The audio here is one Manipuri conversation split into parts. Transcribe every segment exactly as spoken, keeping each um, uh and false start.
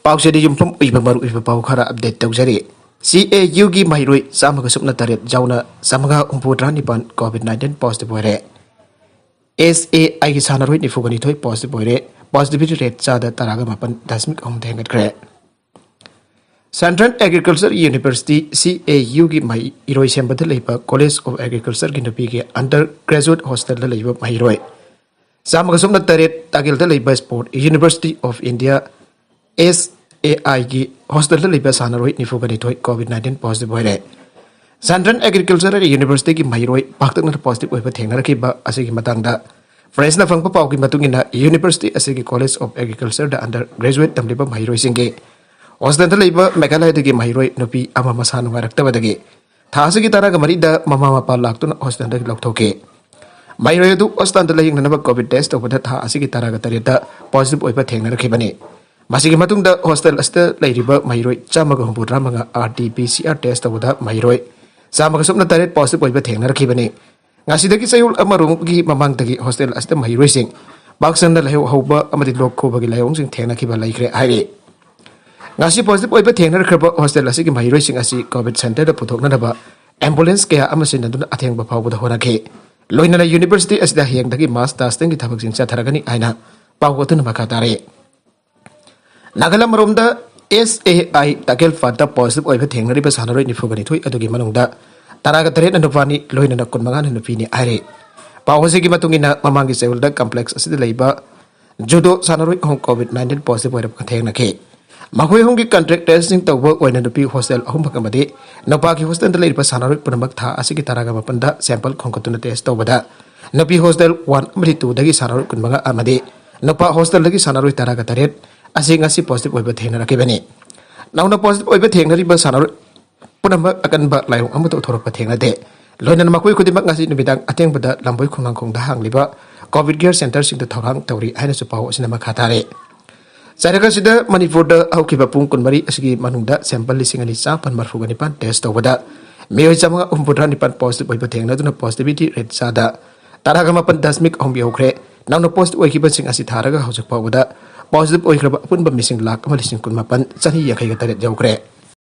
ꯄꯥꯎꯁꯤꯗ ꯌꯨꯝꯐꯝ ꯑꯣꯏꯕ ꯃꯔꯨꯑꯣꯏꯕ ꯄꯥꯎ ꯈꯔ ꯑꯞꯗꯦꯠ ꯇꯧꯖꯔꯤ꯫ ꯁꯤ ꯑꯦ ꯌꯨꯒꯤ ꯃꯍꯩꯔꯣꯏ ꯆꯥꯝꯃꯒ ꯁꯨꯞꯅ ꯇꯔꯦꯠ ꯌꯥꯎꯅ ꯆꯥꯝꯃꯉꯥ ꯍꯨꯝꯐꯨꯇꯔꯥ ꯅꯤꯄꯥꯟ ꯀꯣꯚꯤꯗ ꯅꯥꯏꯟꯇꯤꯟ ꯄꯣꯖꯤꯇꯤꯚ ꯑꯣꯏꯔꯦ꯫ ꯑꯦꯁ ꯑꯦ ꯑꯥꯏꯒꯤ ꯁꯥꯟꯅꯔꯣꯏ ꯅꯤꯐꯨꯒ ꯅꯤꯊꯣꯏ ꯄꯣꯖꯤꯇꯤꯚ ꯑꯣꯏꯔꯦ꯫ ꯄꯣꯖꯤꯇꯤꯚꯤꯇꯤ ꯔꯦꯠ ꯆꯥꯗ ꯇꯔꯥꯒ ꯃꯥꯄꯟ ꯗꯁꯃꯤꯛ ꯑꯍꯨꯝꯗ ꯍꯦꯟꯒꯠꯈ꯭ꯔꯦ꯫ ꯁꯦꯟꯇ꯭ꯔꯦꯜ ꯑꯦꯒ꯭ꯔꯤꯀꯜꯆꯔ ꯌꯨꯅꯤꯚꯔꯁꯤꯇꯤ, ꯁꯤ ꯑꯦ ꯌꯨꯒꯤ ꯃꯍꯩꯔꯣꯏ ꯁꯦꯝꯕꯗ ꯂꯩꯕ ꯀꯣꯂꯦꯖ ꯑꯣꯐ ꯑꯦꯒ꯭ꯔꯤꯀꯜꯆꯔꯒꯤ ꯅꯨꯄꯤꯒꯤ ꯑꯟꯗꯔ ꯒ꯭ꯔꯦꯖꯨꯑꯦꯠ ꯍꯣꯁꯇꯦꯜꯗ ꯂꯩꯕ ꯃꯍꯩꯔꯣꯏ ꯆꯥꯝꯃꯒ ꯁꯨꯞꯅ ꯇꯔꯦꯠ, ꯇꯥꯒꯤꯜꯗ ꯂꯩꯕ ꯁ꯭ꯄꯣꯔꯠ ꯌꯨꯅꯤꯚꯔꯁꯤꯇꯤ ꯑꯣꯐ ꯏꯟꯗꯤꯌꯥ, ꯑꯦꯁ ꯑꯦ ꯑꯥꯏꯒꯤ ꯍꯣꯁꯇꯦꯜꯗ ꯂꯩꯕ ꯁꯥꯟꯅꯔꯣꯏ ꯅꯤꯐꯨꯒ ꯅꯤꯊꯣꯏ ꯀꯣꯚꯤꯗ ꯅꯥꯏꯟꯇꯤꯟ ꯄꯣꯖꯤꯇꯤꯚ ꯑꯣꯏꯔꯦ꯫ ꯁꯦꯟꯇ꯭ꯔꯦꯜ ꯑꯦꯒ꯭ꯔꯤꯀꯜꯆꯔ ꯌꯨꯅꯤꯚꯔꯁꯤꯇꯤꯒꯤ ꯃꯍꯩꯔꯣꯏ ꯄꯥꯛꯇꯛꯅꯅ ꯄꯣꯖꯤꯇꯤꯚ ꯑꯣꯏꯕ ꯊꯦꯡꯅꯔꯛꯈꯤꯕ ꯑꯁꯤꯒꯤ ꯃꯇꯥꯡꯗ ꯐ꯭ꯔꯦꯟꯁꯅ ꯐꯪꯕ ꯄꯥꯎꯒꯤ ꯃꯇꯨꯡ ꯏꯟꯅ, ꯌꯨꯅꯤꯚꯔꯁꯤꯇꯤ ꯑꯁꯤꯒꯤ ꯀꯣꯂꯦꯖ ꯑꯣꯐ ꯑꯦꯒ꯭ꯔꯤꯀꯜꯆꯔꯗ ꯑꯟꯗꯔ ꯒ꯭ꯔꯦꯖꯨꯑꯦꯠ ꯇꯝꯂꯤꯕ ꯃꯍꯩꯔꯣꯏꯁꯤꯡꯒꯤ ꯍꯣꯁꯇꯦꯜꯗ ꯂꯩꯕ ꯃꯦꯘꯥꯂꯌꯗꯒꯤ ꯃꯍꯩꯔꯣꯏ ꯅꯨꯄꯤ ꯑꯃ ꯃꯁꯥ ꯅꯨꯡꯉꯥꯏꯔꯛꯇꯕꯗꯒꯤ ꯊꯥ ꯑꯁꯤꯒꯤ ꯇꯔꯥꯒ ꯃꯔꯤꯗ ꯃꯃꯥ ꯃꯄꯥ ꯂꯥꯛꯇꯨꯅ ꯍꯣꯁꯇꯦꯜꯗꯒꯤ ꯂꯧꯊꯣꯛꯈꯤ꯫ ꯃꯍꯩꯔꯣꯏ ꯑꯗꯨ ꯍꯣꯁꯇꯦꯜꯗ ꯂꯥꯌꯦꯡꯅꯅꯕ ꯀꯣꯚꯤꯗ ꯇꯦꯁ ꯇꯧꯕꯗ ꯊꯥ ꯑꯁꯤꯒꯤ ꯇꯔꯥꯒ ꯇꯔꯦꯠꯇ ꯄꯣꯖꯤꯇꯤꯚ ꯑꯣꯏꯕ ꯊꯦꯡꯅꯔꯛꯈꯤꯕꯅꯤ꯫ ꯃꯁꯤꯒꯤ ꯃꯇꯨꯡꯗ ꯍꯣꯁꯇꯦꯜ ꯑꯁꯤꯗ ꯂꯩꯔꯤꯕ ꯃꯍꯩꯔꯣꯏ ꯆꯥꯝꯃꯒ ꯍꯨꯝꯐꯨꯇꯔꯥ ꯃꯉꯥ R T P C R test ꯇꯧꯕꯗ ꯃꯍꯩꯔꯣꯏ ꯆꯥꯝꯃꯒ ꯁꯨꯞꯅ ꯇꯔꯦꯠ ꯄꯣꯖꯤꯇꯤꯚ ꯑꯣꯏꯕ ꯊꯦꯡꯅꯔꯛꯈꯤꯕꯅꯤ꯫ ꯉꯁꯤꯗꯒꯤ ꯆꯌꯣꯜ ꯑꯃꯔꯣꯝꯒꯤ ꯃꯃꯥꯡꯗꯒꯤ ꯍꯣꯁꯇꯦꯜ ꯑꯁꯤꯗ ꯃꯍꯩꯔꯣꯏꯁꯤꯡ ꯄꯥꯛ ꯁꯟꯅ ꯂꯥꯏꯍꯧ ꯍꯧꯕ ꯑꯃꯗꯤ ꯂꯣꯛ ꯈꯨꯕꯒꯤ ꯂꯥꯏꯑꯣꯡꯁꯤꯡ ꯊꯦꯡꯅꯈꯤꯕ ꯂꯩꯈ꯭ꯔꯦ ꯍꯥꯏꯔꯤ꯫ ꯉꯁꯤ ꯄꯣꯖꯤꯇꯤꯚ ꯑꯣꯏꯕ ꯊꯦꯡꯅꯔꯛꯈ꯭ꯔꯕ ꯍꯣꯁꯇꯦꯜ ꯑꯁꯤꯒꯤ ꯃꯍꯩꯔꯣꯏꯁꯤꯡ ꯑꯁꯤ ꯀꯣꯚꯤꯗ ꯁꯦꯟꯇꯔꯗ ꯄꯨꯊꯣꯛꯅꯅꯕ ꯑꯦꯝꯕꯨꯂꯦꯟꯁ ꯀꯌꯥ ꯑꯃ ꯁꯤꯟꯅꯗꯨꯅ ꯑꯊꯦꯡꯕ ꯐꯥꯎꯕꯗ ꯍꯣꯠꯅꯈꯤ꯫ ꯂꯣꯏꯅꯅ ꯌꯨꯅꯤꯚꯔꯁꯤꯇꯤ ꯑꯁꯤꯗ ꯍꯌꯦꯡꯗꯒꯤ ꯃꯥꯁ ꯇꯦꯁꯇꯤꯡꯒꯤ ꯊꯕꯛꯁꯤꯡ ꯆꯠꯊꯔꯒꯅꯤ ꯍꯥꯏꯅ ꯄꯥꯎ ꯑꯗꯨꯅ ꯃꯈꯥ ꯇꯥꯔꯤ꯫ ꯅꯥꯒꯥꯂꯦꯟ ꯃꯔꯣꯝꯗ, ꯑꯦꯁ ꯑꯦ ꯑꯥꯏ ꯇꯥꯀꯦꯜ ꯐꯟꯗ ꯄꯣꯖꯤꯇꯤꯚ ꯑꯣꯏꯕ ꯊꯦꯡꯅꯔꯤꯕ ꯁꯥꯟꯅꯔꯣꯏ ꯅꯤꯐꯨꯒ ꯅꯤꯊꯣꯏ ꯑꯗꯨꯒꯤ ꯃꯅꯨꯡꯗ ꯇꯔꯥꯒ ꯇꯔꯦꯠꯅ ꯅꯨꯄꯥꯅꯤ, ꯂꯣꯏꯅꯅ ꯀꯨꯟꯃꯉꯥꯅ ꯅꯨꯄꯤꯅꯤ ꯍꯥꯏꯔꯤ꯫ ꯄꯥꯎ ꯑꯁꯤꯒꯤ ꯃꯇꯨꯡ ꯏꯟꯅ, ꯃꯃꯥꯡꯒꯤ ꯆꯌꯣꯜꯗ ꯀꯝꯄ꯭ꯂꯦꯛꯁ ꯑꯁꯤꯗ ꯂꯩꯕ ꯖꯨꯗꯣ ꯁꯥꯟꯅꯔꯣꯏ ꯑꯍꯨꯝ ꯀꯣꯚꯤꯗ ꯅꯥꯏꯟꯇꯤꯟ ꯄꯣꯖꯤꯇꯤꯚ ꯑꯣꯏꯔꯛꯄ ꯊꯦꯡꯅꯈꯤ꯫ ꯃꯈꯣꯏ ꯑꯍꯨꯝꯒꯤ ꯀꯟꯇꯦꯛ ꯇ꯭ꯔꯦꯁꯤꯡ ꯇꯧꯕ ꯑꯣꯏꯅ ꯅꯨꯄꯤ ꯍꯣꯁꯇꯦꯜ ꯑꯍꯨꯝꯈꯛ ꯑꯃꯗꯤ ꯅꯨꯄꯥꯒꯤ ꯍꯣꯁꯇꯦꯜꯗ ꯂꯩꯔꯤꯕ ꯁꯥꯟꯅꯔꯣꯏ ꯄꯨꯝꯅꯃꯛ ꯊꯥ ꯑꯁꯤꯒꯤ ꯇꯔꯥꯒ ꯃꯥꯄꯟꯗ ꯁꯦꯝꯄꯜ ꯈꯣꯝꯒꯠꯇꯨꯅ ꯇꯦꯁ ꯇꯧꯕꯗ ꯅꯨꯄꯤ ꯍꯣꯁꯇꯦꯜ ꯋꯥꯟ ꯑꯃꯗꯤ ꯇꯨꯗꯒꯤ ꯁꯥꯟꯅꯔꯣꯏ ꯀꯨꯟꯃꯉꯥ ꯑꯃꯗꯤ ꯅꯨꯄꯥ ꯍꯣꯁꯇꯦꯜꯗꯒꯤ ꯁꯥꯟꯅꯔꯣꯏ ꯇꯔꯥꯒ ꯇꯔꯦꯠ ꯑꯁꯤ ꯉꯁꯤ ꯄꯣꯖꯤꯇꯤꯚ ꯑꯣꯏꯕ ꯊꯦꯡꯅꯔꯛꯈꯤꯕꯅꯤ꯫ ꯅꯧꯅ ꯄꯣꯖꯤꯇꯤꯚ ꯑꯣꯏꯕ ꯊꯦꯡꯅꯔꯤꯕ ꯁꯥꯟꯅꯔꯣꯏ ꯄꯨꯝꯅꯃꯛ ꯑꯀꯟꯕ ꯂꯥꯏꯑꯣꯡ ꯑꯃꯠꯇ ꯊꯣꯔꯛꯄ ꯊꯦꯡꯅꯗꯦ꯫ ꯂꯣꯏꯅꯅ ꯃꯈꯣꯏ ꯈꯨꯗꯤꯡꯃꯛ ꯉꯁꯤ ꯅꯨꯃꯤꯗꯥꯡ ꯑꯊꯦꯡꯕꯗ ꯂꯝꯕꯣꯏ ꯈꯣꯡꯅꯥꯡꯈꯣꯡꯗ ꯍꯥꯡꯂꯤꯕ ꯀꯣꯚꯤꯗ ꯀꯤꯌꯔ ꯁꯦꯟꯇꯔꯁꯤꯡꯗ ꯊꯧꯔꯥꯡ ꯇꯧꯔꯤ ꯍꯥꯏꯅꯁꯨ ꯄꯥꯎ ꯑꯁꯤꯅ ꯃꯈꯥ ꯇꯥꯔꯦ꯫ ꯆꯩꯔꯛ ꯑꯁꯤꯗ ꯃꯅꯤꯄꯨꯔꯗ ꯍꯧꯈꯤꯕ ꯄꯨꯡ ꯀꯨꯟꯃꯔꯤ ꯑꯁꯤꯒꯤ ꯃꯅꯨꯡꯗ ꯁꯦꯝꯄꯜ ꯂꯤꯁꯤꯡ ꯑꯅꯤ ꯆꯥꯃꯥꯄꯟ ꯃꯔꯤꯐꯨꯒ ꯅꯤꯄꯥꯟ ꯇꯦꯁ ꯇꯧꯕꯗ ꯃꯤꯑꯣꯏ ꯆꯥꯝꯃꯉꯥ ꯍꯨꯝꯐꯨꯇꯔꯥ ꯅꯤꯄꯥꯟ ꯄꯣꯖꯤꯇꯤꯚ ꯑꯣꯏꯕ ꯊꯦꯡꯅꯗꯨꯅ ꯄꯣꯖꯤꯇꯤꯚꯤꯇꯤ ꯔꯦꯠ ꯆꯥꯗ ꯇꯔꯥꯒ ꯃꯥꯄꯟ ꯗꯁꯃꯤꯛ ꯑꯍꯨꯝ ꯌꯧꯈ꯭ꯔꯦ꯫ ꯅꯧꯅ ꯄꯣꯖꯤꯇꯤꯚ ꯑꯣꯏꯈꯤꯕꯁꯤꯡ ꯑꯁꯤ ꯊꯥꯔꯒ ꯍꯧꯖꯤꯛ ꯐꯥꯎꯕꯗ positive ꯑꯣꯏꯈ꯭ꯔꯕ ꯑꯄꯨꯟꯕ ꯃꯤꯁꯤꯡ ꯂꯥꯈ ꯑꯃ ꯂꯤꯁꯤꯡ ꯀꯨꯟ ꯃꯥꯄꯟ ꯆꯅꯤ ꯌꯥꯡꯈꯩꯒ ꯇꯔꯦꯠ ꯌꯧꯈ꯭ꯔꯦ꯫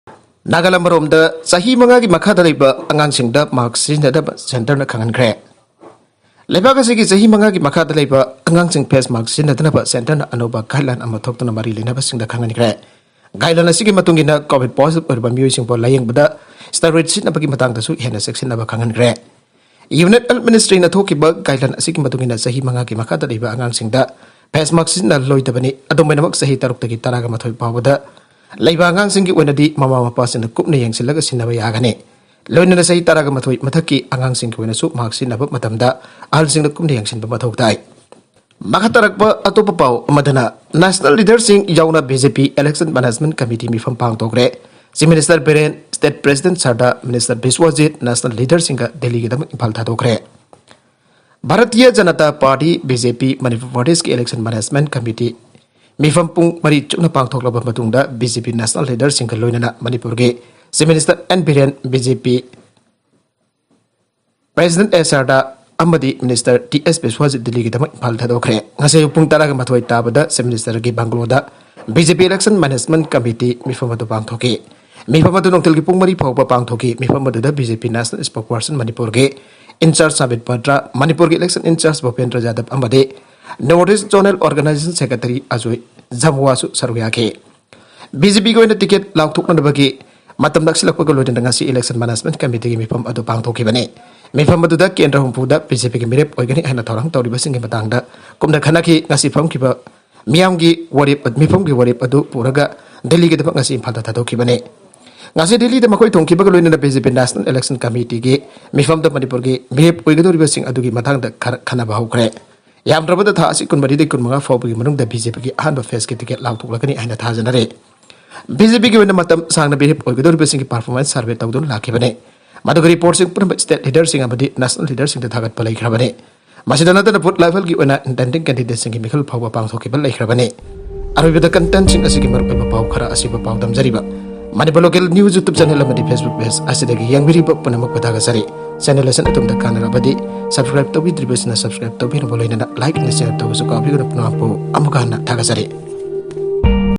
ꯅꯥꯒꯥꯂꯝ ꯑꯃꯔꯣꯝꯗ ꯆꯍꯤ ꯃꯉꯥꯒꯤ ꯃꯈꯥꯗ ꯂꯩꯕ ꯑꯉꯥꯡꯁꯤꯡꯗ ꯃꯥꯛꯁ ꯁꯤꯖꯤꯟꯅꯗꯕ ꯁꯦꯟꯇꯔꯅ ꯈꯪꯍꯟꯈ꯭ꯔꯦ꯫ ꯂꯩꯕꯥꯛ ꯑꯁꯤꯒꯤ ꯆꯍꯤ ꯃꯉꯥꯒꯤ ꯃꯈꯥꯗ ꯂꯩꯕ ꯑꯉꯥꯡꯁꯤꯡ ꯐꯦꯁ ꯃꯥꯛꯁ ꯁꯤꯖꯤꯟꯅꯗꯅꯕ ꯁꯦꯟꯇꯔꯅ ꯑꯅꯧꯕ ꯒꯥꯏꯗꯂꯥꯏꯟ ꯑꯃ ꯊꯣꯛꯇꯨꯅ ꯃꯔꯤ ꯂꯩꯅꯕꯁꯤꯡꯗ ꯈꯪꯍꯟꯈ꯭ꯔꯦ꯫ ꯒꯥꯏꯗꯂꯥꯏꯟ ꯑꯁꯤꯒꯤ ꯃꯇꯨꯡ ꯏꯟꯅ ꯀꯣꯚꯤꯗ ꯄꯣꯖꯤꯇꯤꯚ ꯑꯣꯏꯔꯕ ꯃꯤꯑꯣꯏꯁꯤꯡꯕꯨ ꯂꯥꯌꯦꯡꯕꯗ ꯁ꯭ꯇꯦꯔꯣꯏꯗ ꯁꯤꯖꯤꯟꯅꯕꯒꯤ ꯃꯇꯥꯡꯗꯁꯨ ꯍꯦꯟꯅ ꯆꯦꯛꯁꯤꯟꯅꯕ ꯈꯪꯍꯟꯈ꯭ꯔꯦ꯫ ꯌꯨꯅꯤꯌꯟ ꯍꯦꯜꯊ ꯃꯤꯅꯤꯁꯇ꯭ꯔꯤꯅ ꯊꯣꯛꯈꯤꯕ ꯒꯥꯏꯗꯂꯥꯏꯟ ꯑꯁꯤꯒꯤ ꯃꯇꯨꯡ ꯏꯟꯅ ꯆꯍꯤ ꯃꯉꯥꯒꯤ ꯃꯈꯥꯗ ꯂꯩꯕ ꯑꯉꯥꯡꯁꯤꯡꯗ ꯐꯦꯁ ꯃꯥꯛꯁ ꯁꯤꯖꯤꯟꯅꯔꯣꯏꯗꯕꯅꯤ꯫ ꯑꯗꯨꯝ ꯑꯣꯏꯅꯃꯛ ꯆꯍꯤ ꯇꯔꯨꯛꯇꯒꯤ ꯇꯔꯥꯒ ꯃꯥꯊꯣꯏ ꯐꯥꯎꯕꯗ ꯂꯩꯕ ꯑꯉꯥꯡꯁꯤꯡꯒꯤ ꯑꯣꯏꯅꯗꯤ ꯃꯃꯥ ꯃꯄꯥꯁꯤꯡꯅ ꯀꯨꯞꯅ ꯌꯦꯡꯁꯤꯜꯂꯒ ꯁꯤꯖꯤꯟꯅꯕ ꯌꯥꯒꯅꯤ꯫ ꯂꯣꯏꯅꯅ ꯆꯍꯤ ꯇꯔꯥꯒ ꯃꯥꯊꯣꯏ ꯃꯊꯛꯀꯤ ꯑꯉꯥꯡꯁꯤꯡꯒꯤ ꯑꯣꯏꯅꯁꯨ ꯃꯥꯛꯁ ꯁꯤꯖꯤꯟꯅꯕ ꯃꯇꯝꯗ ꯑꯍꯜꯁꯤꯡꯅ ꯀꯨꯞꯅ ꯌꯦꯡꯁꯤꯟꯕ ꯃꯊꯧ ꯇꯥꯏ꯫ ꯃꯈꯥ ꯇꯥꯔꯛꯄ ꯑꯇꯣꯞꯄ ꯄꯥꯎ ꯑꯃꯗꯅ, ꯅꯦꯁꯅꯦꯜ ꯂꯤꯗꯔꯁꯤꯡ ꯌꯥꯎꯅ B J P election management committee ꯃꯤꯐꯝ ꯄꯥꯡꯊꯣꯛꯈ꯭ꯔꯦ꯫ Chief minister Biren, state president Sarda, minister Biswajit national ꯂꯤꯗꯔꯁꯤꯡꯒ ꯗꯦꯜꯂꯤꯒꯤꯗꯃꯛ ꯏꯝꯐꯥꯜ ꯊꯥꯗꯣꯛꯈ꯭ꯔꯦ꯫ Bharatiya Janata party, B J P, Manipur ꯄ꯭ꯔꯗꯦꯁꯀꯤ ꯏꯂꯦꯛꯁꯟ ꯃꯦꯅꯦꯖꯃꯦꯟꯠ ꯀꯃꯤꯇꯤ ꯃꯤꯐꯝ ꯄꯨꯡ ꯃꯔꯤ ꯆꯨꯞꯅ ꯄꯥꯡꯊꯣꯛꯂꯕ ꯃꯇꯨꯡꯗ, ꯕꯤ ꯖꯦ ꯄꯤ ꯅꯦꯁꯅꯦꯜ ꯂꯤꯗꯔꯁꯤꯡꯒ ꯂꯣꯏꯅꯅ ꯃꯅꯤꯄꯨꯔꯒꯤ chief minister N Biren, B J P president S Sarda ꯑꯃꯗꯤ ꯃꯤꯅꯤꯁꯇꯔ ꯇꯤ ꯑꯦꯁ ꯕꯤꯁ꯭ꯋꯖꯤꯠ ꯗꯤꯜꯂꯤꯒꯤꯗꯃꯛ ꯏꯝꯐꯥꯜ ꯊꯥꯗꯣꯛꯈ꯭ꯔꯦ꯫ ꯉꯁꯤ ꯑꯌꯨꯛ ꯄꯨꯡ ꯇꯔꯥꯒ ꯃꯥꯊꯣꯏ ꯇꯥꯕꯗ ꯆꯤꯐ ꯃꯤꯅꯤꯁꯇꯔꯒꯤ ꯕꯪꯒꯂꯣꯗ B J P election management committee ꯃꯤꯐꯝ ꯑꯗꯨ ꯄꯥꯡꯊꯣꯛꯈꯤ꯫ ꯃꯤꯐꯝ ꯑꯗꯨ ꯅꯨꯡꯊꯤꯜꯒꯤ ꯄꯨꯡ ꯃꯔꯤ ꯐꯥꯎꯕ ꯄꯥꯡꯊꯣꯛꯈꯤ꯫ ꯃꯤꯐꯝ ꯑꯗꯨꯗ ꯕꯤ ꯖꯦ ꯄꯤ ꯅꯦꯁꯅꯦꯜ ꯁ꯭ꯄꯣꯛꯁꯄꯔꯁꯟ ꯃꯅꯤꯄꯨꯔꯒꯤ ꯏꯟꯆꯥꯔꯖ ꯁꯥꯕꯤꯠ ꯄꯇ꯭ꯔ, ꯃꯅꯤꯄꯨꯔꯒꯤ ꯏꯂꯦꯛꯁꯟ ꯏꯟꯆꯥꯔꯖ ꯚꯨꯄꯦꯟꯗ꯭ꯔ ꯌꯥꯗꯕ ꯑꯃꯗꯤ north east zonal organisation secretary Ajoy ꯖꯝꯋꯥꯁꯨ ꯁꯔꯨꯛ ꯌꯥꯈꯤ꯫ ꯕꯤ ꯖꯦ ꯄꯤꯒꯤ ꯑꯣꯏꯅ ꯇꯤꯀꯦꯠ ꯂꯥꯎꯊꯣꯛꯅꯅꯕꯒꯤ ꯃꯇꯝ ꯅꯛꯁꯤꯜꯂꯛꯄꯒ ꯂꯣꯏꯅꯅ ꯉꯁꯤ ꯏꯂꯦꯛꯁꯟ ꯃꯦꯅꯦꯖꯃꯦꯟꯠ ꯀꯃꯤꯇꯤꯒꯤ ꯃꯤꯐꯝ ꯑꯗꯨ ꯄꯥꯡꯊꯣꯛꯈꯤꯕꯅꯤ꯫ ꯃꯤꯐꯝ ꯑꯗꯨꯗ ꯀꯦꯟꯗ꯭ꯔ ꯍꯨꯝꯐꯨꯗ ꯕꯤ ꯖꯦ ꯄꯤꯒꯤ ꯃꯤꯔꯦꯞ ꯑꯣꯏꯒꯅꯤ ꯍꯥꯏꯅ ꯊꯧꯔꯥꯡ ꯇꯧꯔꯤꯕꯁꯤꯡꯒꯤ ꯃꯇꯥꯡꯗ ꯀꯨꯞꯅ ꯈꯟꯅꯈꯤ꯫ ꯉꯁꯤ ꯐꯝꯈꯤꯕ ꯃꯤꯌꯥꯝꯒꯤ ꯋꯥꯔꯦꯞ, ꯃꯤꯐꯝꯒꯤ ꯋꯥꯔꯦꯞ ꯑꯗꯨ ꯄꯨꯔꯒ ꯗꯤꯜꯂꯤꯒꯤꯗꯃꯛ ꯉꯁꯤ ꯏꯝꯐꯥꯜꯗ ꯊꯥꯗꯣꯛꯈꯤꯕꯅꯤ꯫ ꯉꯁꯤ ꯗꯤꯜꯂꯤꯗ ꯃꯈꯣꯏ ꯊꯨꯡꯈꯤꯕꯒ ꯂꯣꯏꯅꯅ B J P national election ꯀꯃꯤꯇꯤꯒꯤ ꯃꯤꯐꯝꯗ ꯃꯅꯤꯄꯨꯔꯒꯤ ꯃꯤꯔꯦꯞ ꯑꯣꯏꯒꯗꯧꯔꯤꯕꯁꯤꯡ ꯑꯗꯨꯒꯤ ꯃꯇꯥꯡꯗ ꯈꯔ ꯈꯟꯅꯕ ꯍꯧꯈ꯭ꯔꯦ꯫ ꯌꯥꯝꯗ꯭ꯔꯕꯗ ꯊꯥ ꯑꯁꯤ ꯀꯨꯟꯃꯔꯤꯗꯒꯤ ꯀꯨꯟꯃꯉꯥ ꯐꯥꯎꯕꯒꯤ ꯃꯅꯨꯡꯗ ꯕꯤ ꯖꯦ ꯄꯤꯒꯤ ꯑꯍꯥꯟꯕ ꯐꯦꯖꯀꯤ ꯇꯤꯀꯦꯠ ꯂꯥꯎꯊꯣꯛꯂꯒꯅꯤ ꯍꯥꯏꯅ ꯊꯥꯖꯅꯔꯤ꯫ ꯕꯤ ꯖꯦ ꯄꯤꯒꯤ ꯑꯣꯏꯅ ꯃꯇꯝ ꯁꯥꯡꯅ ꯃꯤꯔꯦꯞ ꯑꯣꯏꯒꯗꯧꯔꯤꯕꯁꯤꯡꯒꯤ ꯄꯔꯐꯣꯔꯃꯦꯟꯁ ꯁꯔꯚꯦ ꯇꯧꯗꯨꯅ ꯂꯥꯛꯈꯤꯕꯅꯤ꯫ ꯃꯗꯨꯒꯤ ꯔꯤꯄꯣꯔꯠꯁꯤꯡ ꯄꯨꯝꯅꯃꯛ ꯁ꯭ꯇꯦꯠ ꯂꯤꯗꯔꯁꯤꯡ ꯑꯃꯗꯤ ꯅꯦꯁꯅꯦꯜ ꯂꯤꯗꯔꯁꯤꯡꯗ ꯊꯥꯒꯠꯄ ꯂꯩꯈ꯭ꯔꯕꯅꯤ꯫ ꯃꯁꯤꯗ ꯅꯠꯇꯅ ꯕꯨꯊ ꯂꯦꯚꯦꯜꯒꯤ ꯑꯣꯏꯅ ꯏꯟꯇꯦꯟꯗꯤꯡ ꯀꯦꯟꯗꯤꯗꯦꯠꯁꯤꯡꯒꯤ ꯃꯤꯈꯜ ꯐꯥꯎꯕ ꯄꯥꯡꯊꯣꯛꯈꯤꯕ ꯂꯩꯈ꯭ꯔꯕꯅꯤ꯫ ꯑꯔꯣꯏꯕꯗ ꯀꯟꯇꯦꯟꯠꯁꯤꯡ ꯑꯁꯤꯒꯤ ꯃꯔꯨꯑꯣꯏꯕ ꯄꯥꯎ ꯈꯔ ꯑꯁꯤꯕꯨ ꯄꯥꯎꯗꯝꯖꯔꯤꯕ꯫ Manipur local news YouTube channel ꯑꯃꯗꯤ ꯐꯦꯁꯕꯨꯛ ꯄꯦꯖ ꯑꯁꯤꯗꯒꯤ ꯌꯦꯡꯕꯤꯔꯤꯕ ꯄꯨꯝꯅꯃꯛꯄꯨ ꯊꯥꯒꯠꯆꯔꯤ꯫ ꯆꯦꯅꯦꯜ ꯑꯁꯤꯅ ꯑꯗꯣꯝꯗ ꯀꯥꯟꯅꯔꯕꯗꯤ ꯁꯕꯁꯀ꯭ꯔꯥꯏꯕ ꯇꯧꯕꯤꯗ꯭ꯔꯤꯕꯁꯤꯡꯅ ꯁꯕꯁꯀ꯭ꯔꯥꯏꯕ ꯇꯧꯕꯤꯅꯕ, ꯂꯣꯏꯅꯅ ꯂꯥꯏꯛ ꯑꯃꯗꯤ ꯁꯦꯌꯔ ꯇꯧꯕꯁꯨ ꯀꯥꯎꯕꯤꯒꯅꯨ꯫ ꯄꯨꯝꯅꯃꯛꯄꯨ ꯑꯃꯨꯛꯀ ꯍꯟꯅ ꯊꯥꯒꯠꯆꯔꯤ꯫